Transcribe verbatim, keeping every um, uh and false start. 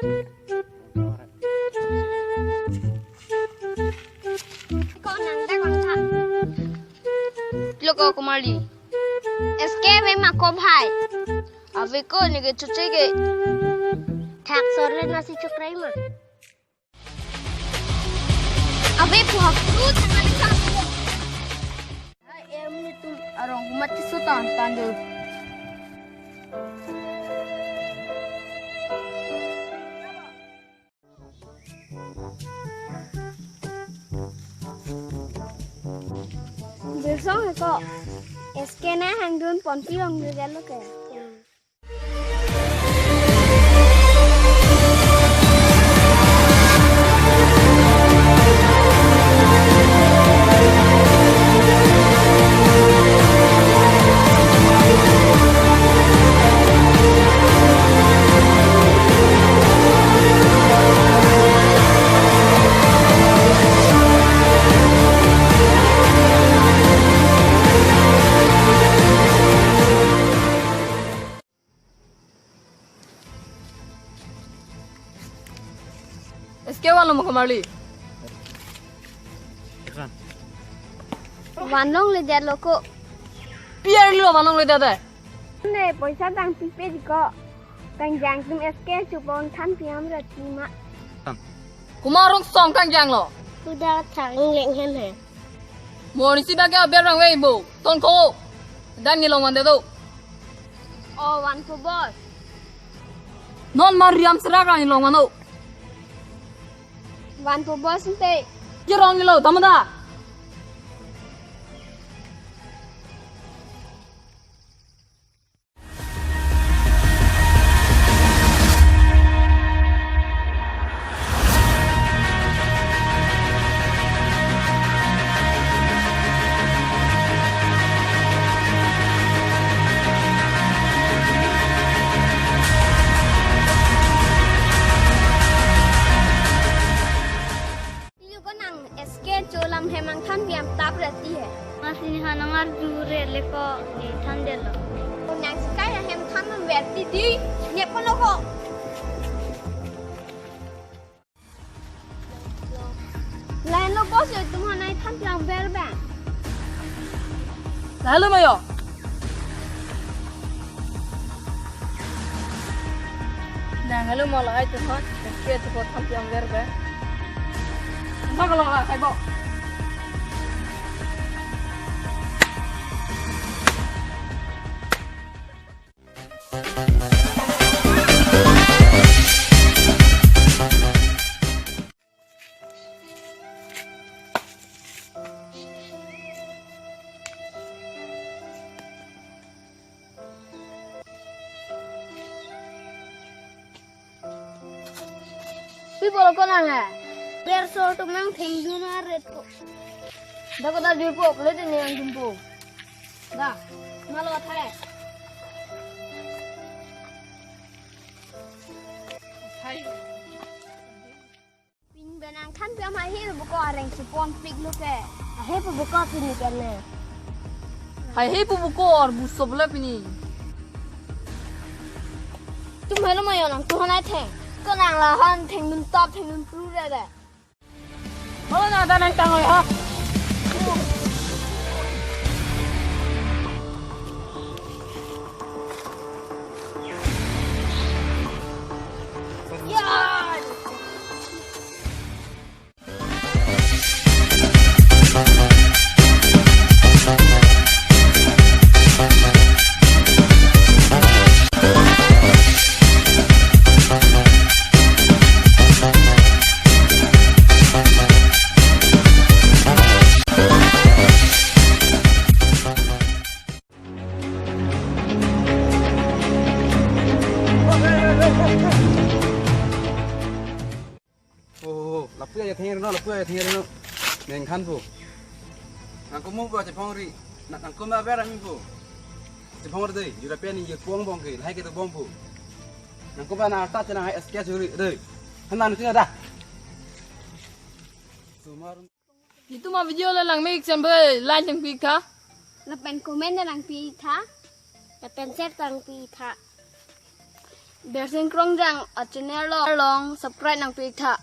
Ko nang ta kong tha. Lo ko Kumali. S K ave ma ko bhai. Ave ko, neke chuche ke. Thak sor le nasi chukrai ma. Ave pu hak tu thangali ka. Hai, em ni tum arong humat kisu tan tan do. Birsong ko S K na hangdun ponpi ong jalo ke. S K vanlo mo Kumali. Vanlongle det lo ko. Piar lo vanlongle det de. Ne poisa tang pipe di ko. Kangjang tum S K chupon thanpiam ra ti ma. Komat arong song kangjang lo. Huda thang leng hen he. Mo ni si ba ke aber rang wei bo. Ton ko. Dan ni long van det do. O van po boss. Non mar riam serak rang ni long van do. Van po boss nte. Ke rong ni lo, tama da. Yu ko nang S K cholam hem angthan piam tap reti he. Mas ni hanang arju re le ko ni than de lo. Ko nang sky hem than man verti di ne ko lo ko. Lain lo boss yo tum hanai than piam ver ba. Lain lo mayo. Nang halo mo lahai tu hot, ke tu hot tham piam ver be. Bak lo ha, kai bo. Pi bolo ko nang ha? Berso tum nang thengdun aret ko. Da ko da jui po, kle de ne ang jumpo. Da, malo thai. Thai. Pin benang than piam hai he buko areng supon pik lo ke. Ahe pu buko pini kene. Hai he pu buko or bu sop le pini. Tum helo mayo nang tu hanai theng. Ko nang la han thengdun tap thengdun pru re de. Holo na da nang tang oi ha. Oh, lapu ya thengri no, lapu ya thengri no. Neng khan po. Nang komo po chepong ri. Nang komo aber ami po. Chepong ri dei, European ni ye pong bong ke, lahai ke to bong po. Nang komo na ta chena hai S K churi dei. Hanan tu da. Sumar. Itum a video le langme ik cham be like nang pi tha. Lapen comment nang pi tha. Lapen share nang pi tha. Bersing Kronjang a-channel along subscribe nangpi tha.